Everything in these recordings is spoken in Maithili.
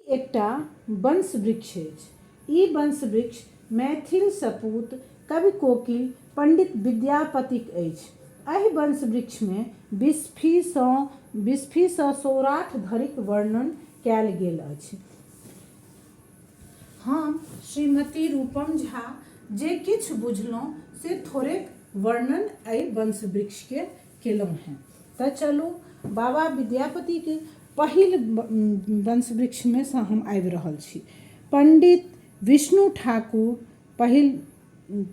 एकटा वंश-वृक्ष अछि। ई वंश-वृक्ष मैथिल सपूत कवि कोकिल पंडित विद्यापतिक अछि। एहि वंश-वृक्षमे बिस्फीसँ सौराठ धरिक वर्णन कयल गेल अछि। हम श्रीमती रूपम झा जे किछु बुझलहुँ से थोड़ेक वर्णन एहि वंश-वृक्षके केलहुँ हेँ। तऽ चलू बाबा विद्यापतिक पहिल वंश-वृक्षमे सँ हम आबि रहल छी। पंडित विष्णु ठाकुर पहिल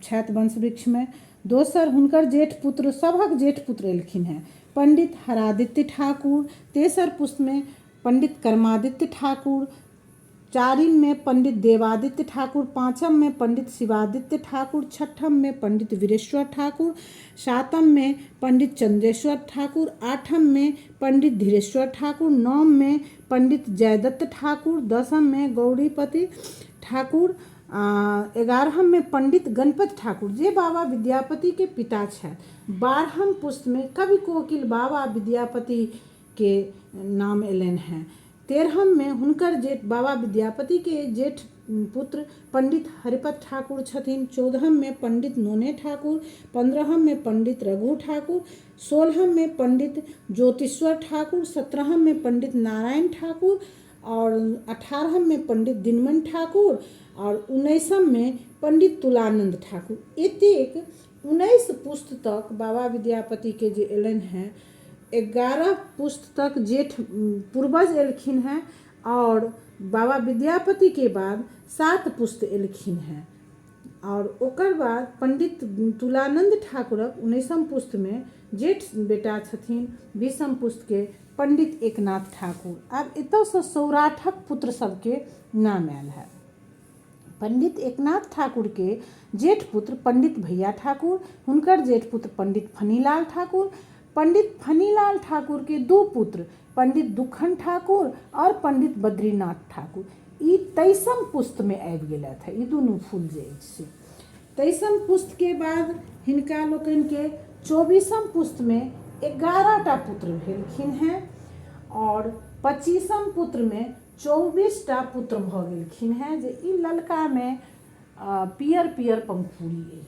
छथि वंश-वृक्षमे। दोसर हुनकर जेठ पुत्र सभक जेठ पुत्र एलखिन हेँ पंडित हरादित्य ठाकुर। तेसर पुस्तमे पंडित कर्मादित्य ठाकुर। चारिममे पंडित देवादित्य ठाकुर, पाँचममे पंडित शिवादित्य ठाकुर, छठममे पंडित वीरेश्वर ठाकुर, सातममे पंडित चंद्रेश्वर ठाकुर, आठममे पंडित धीरेश्वर ठाकुर, नवममे पंडित जयदत्त ठाकुर, दसममे गौरीपति ठाकुर, एगारहममे पंडित गणपति ठाकुर जे बाबा विद्यापतिके पिता छथि। बारहम पुस्तमे कवि कोकिल बाबा विद्यापतिके नाम एलनि हेँ। तेरहममे हुनकर जेठ बाबा विद्यापतिके जेठ पुत्र पंडित हरिपत ठाकुर छथिन। चौदहममे पंडित नोने ठाकुर, पन्द्रहममे पंडित रघु ठाकुर, सोलहममे पंडित ज्योतिश्वर ठाकुर, सत्रहममे पंडित नारायण ठाकुर आओर अठारहममे पंडित दिनमणि ठाकुर आओर उन्नैसममे पंडित तुलानन्द ठाकुर। एतेक 19 पुस्त तक बाबा विद्यापतिके जे एलनि हेँ, 11 पुस्त तक जेठ पूर्वज एलखिन हेँ आओर बाबा विद्यापतिके बाद 7 पुस्त एलखिन हेँ। आओर ओकर बाद पंडित तुलानन्द ठाकुरक उन्नैसम पुस्तमे जेठ बेटा छथिन बीसम पुस्तके पंडित एकनाथ ठाकुर। आब एतऽसँ सौराठक पुत्र सबके नाम आयल है। पंडित एकनाथ ठाकुरके जेठ पुत्र पंडित भैया ठाकुर, हुनकर जेठ पुत्र पंडित फनीलाल ठाकुर, पंडित फनीलाल ठाकुरके 2 पुत्र पंडित दुखन ठाकुर आओर पंडित बद्रीनाथ ठाकुर। ई तेइसम पुस्तमे आबि गेलथि ई दुनू फूल जे अछि से। तेइसम पुस्तके बाद हिनका लोकनिके चौबीसम पुस्तमे 11टा पुत्र भेलखिन हेँ आओर पच्चीसम पुत्रमे 24टा पुत्र भऽ गेलखिन हेँ जे ई ललकामे पियर पियर पंखुड़ी अइ।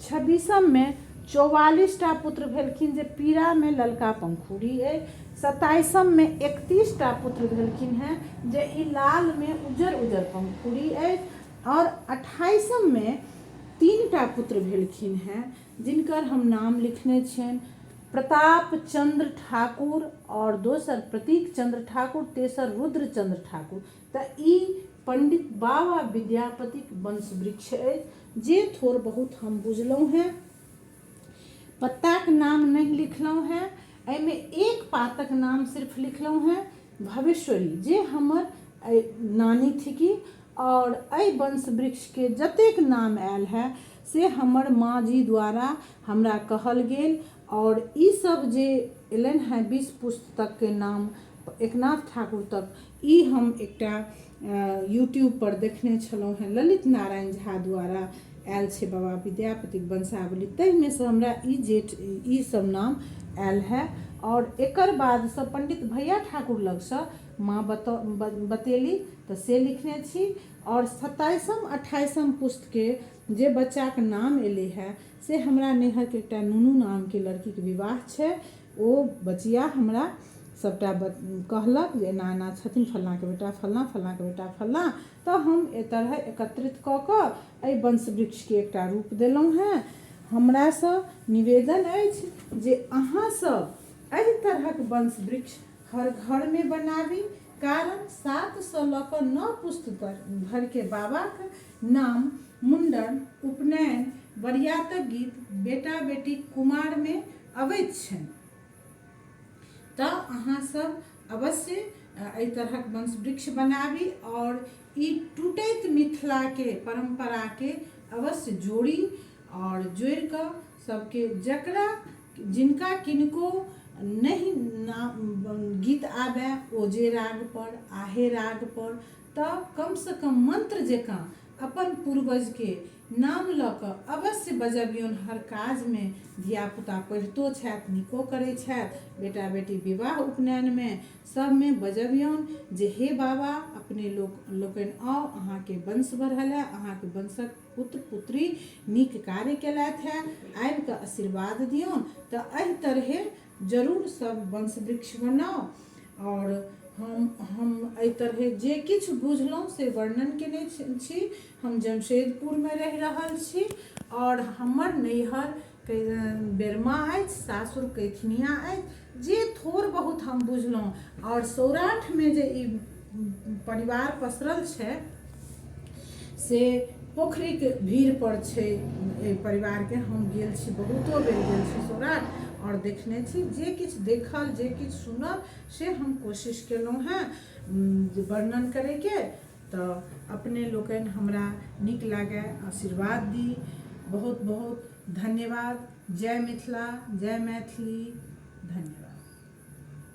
छब्बीसममे 44टा पुत्र भेलखिन जे पीरामे ललका पंखुड़ी अइ। सत्ताइसममे 31टा पुत्र भेलखिन हेँ जे ई लालमे उज्जर उज्जर पंखुड़ी अछि। आओर अट्ठाइसममे 3टा पुत्र भेलखिन हेँ जिनकर हम नाम लिखने छियनि, प्रताप चंद्र ठाकुर आओर दोसर प्रतीक चंद्र ठाकुर, तेसर रुद्र चंद्र ठाकुर। तऽ ई पंडित बाबा विद्यापतिक वंश वृक्ष अछि जे थोड़ बहुत हम बुझलहुँ हेँ। पत्ताक नाम नहि लिखलहुँ हेँ, एहिमे एक पातक नाम सिर्फ लिखलहुँ हेँ, भवेश्वरी, जे हमर नानी थिकी। आओर एहि वंश वृक्षके जतेक नाम आयल है से हमर माँ जी द्वारा हमरा कहल गेल। आओर ई सब जे एलनि हेँ 20 पुस्त तकके नाम एकनाथ ठाकुर तक, ई हम एकटा यूट्यूब पर देखने छलहुँ हेँ, ललित नारायण झा द्वारा आयल छै बाबा विद्यापतिक वंशावली, ताहिमे सँ हमरा ई जेठ ई सब नाम आयल है। आओर एकर बादसँ पंडित भैया ठाकुर लगसँ माँ बतेली तऽ से लिखने छी। आओर सत्ताइसम अट्ठाइसम पुस्तके जे बच्चाके नाम एलै है से हमरा नैहरके एकटा नुनू नामके लड़कीके विवाह छै, ओ बचिया हमरा सबटा कहलक जे एना एना छथिन फल्लाँके बेटा फल्लाँ, फल्लाँके बेटा फल्लाँ। तऽ हम एहि तरह एकत्रित कऽ कऽ एहि वंश वृक्षके एकटा रूप देलहुँ हेँ। हमरासँ निवेदन अछि जे अहाँसब एहि तरहक वंश वृक्ष हर घरमे बनाबी, कारण 7सँ लऽ कऽ 9 पुस्त धरिके बाबाक नाम मुण्डन, उपनयन, बरियातक गीत, बेटा बेटीक कुमारमे अबैत छनि। तऽ अहाँ सब अवश्य एहि तरहक वंश वृक्ष बनाबी आओर ई टूटैत मिथिलाके परम्पराके अवश्य जोड़ी आओर जोड़िकऽ सबके जकरा जिनका किनको नहि गीत आबय ओजे राग पर, आहे राग पर, तऽ कमसँ कम मंत्र जकाँ अपन पूर्वजके नाम लऽ कऽ अवश्य बजबियौन हर काजमे। धियापुता पढ़ितो छथि, नीको करै छथि, बेटा बेटी विवाह उपनयनमे सभमे बजबियौन जे हे बाबा अपने लोक लोकनि आउ, अहाँके वंश बढ़ल हए, अहाँके वंशक पुत्र पुत्री नीक कार्य केलथि हए, आबि कऽ आशीर्वाद दियौन। तऽ एहि तरहे जरूर सब वंश वृक्ष बनाउ। आओर हम एहि तरहे जे किछु बुझलहुँ से वर्णन केने छी। हम जमशेदपुरमे रहि रहल छी आओर हमर नैहर बेरमा अछि, सासुर कैथिनिया अछि। जे थोड़ बहुत हम बुझलहुँ आओर सौराठमे जे ई परिवार पसरल छै से पोखरिक भीड़ पर छै। एहि परिवारके हम गेल छी, बहुतो बेर गेल छी सौराठ आओर देखने छी। जे किछु देखल, जे किछु सुनल से हम कोशिश केलहुँ हेँ जे वर्णन करैके। तऽ अपने लोकनि हमरा नीक लागए आशीर्वाद दी। बहुत बहुत धन्यवाद। जय मिथिला, जय मैथिली। धन्यवाद।